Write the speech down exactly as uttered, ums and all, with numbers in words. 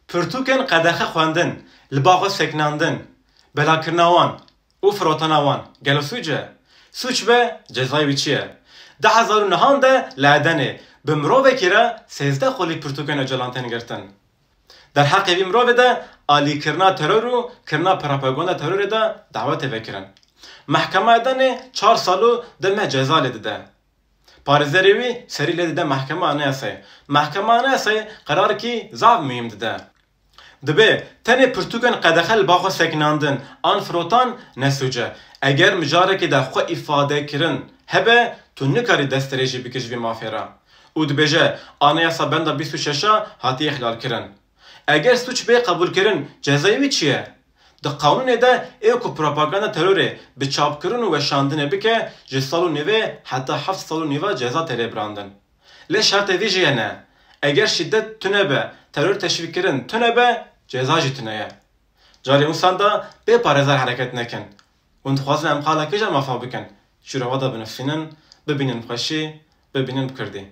Pirtûkên qedexe xwendin, li ba xwe sekinandin, belakirina wan û firotana wan gelo sûc e? Sûc be, cezayê wî çi ye? Du hezar û nehan de li Edenê bi mirovekî re sêzdeh xwelî pirtûkên Ocalan tên girtin. Derheqê vî mirovê de alîkirina teror û kirina propaganda terorê de dawetê vekirin. Mehkema Edenê çar sal û du meh ceza lê dide. Parêzerê wî serî lê dide Mehkema Anayasayê. Mehkema Anayasayê qerarekî zaf muhîm dide. Dibe tenê pirtûkên qedexe li ba xwe sekinandin an firotan ne sûc e. Eger mijarekê de xwe îfadekirin hebe, tu nikarî destdirêjî bikî ji vî mafê re. Û dibêje, Anayasa benda bîst û şeş a hatiye îhlalkirin. Eger sûc bê qebûlkirin, cezayê wî çi ye? Di qanûnê de ê ku propaganda terorê bi çapkirin û weşandinê bike, ji sal û nîvê heta heft sal û nîva ceza tê lê birandin. Lê şertê vî jî hene, eger şîdet tune be, teror teşvîkkirin tune be, ceza jî tune ye. Carê winsan de bê parêzer hereket nekin. Hûn dixwazin em qala kîjan mafa bikin? Ji reva de binivîsînin, bibînin bi xweşî, bibînin bi kurdî.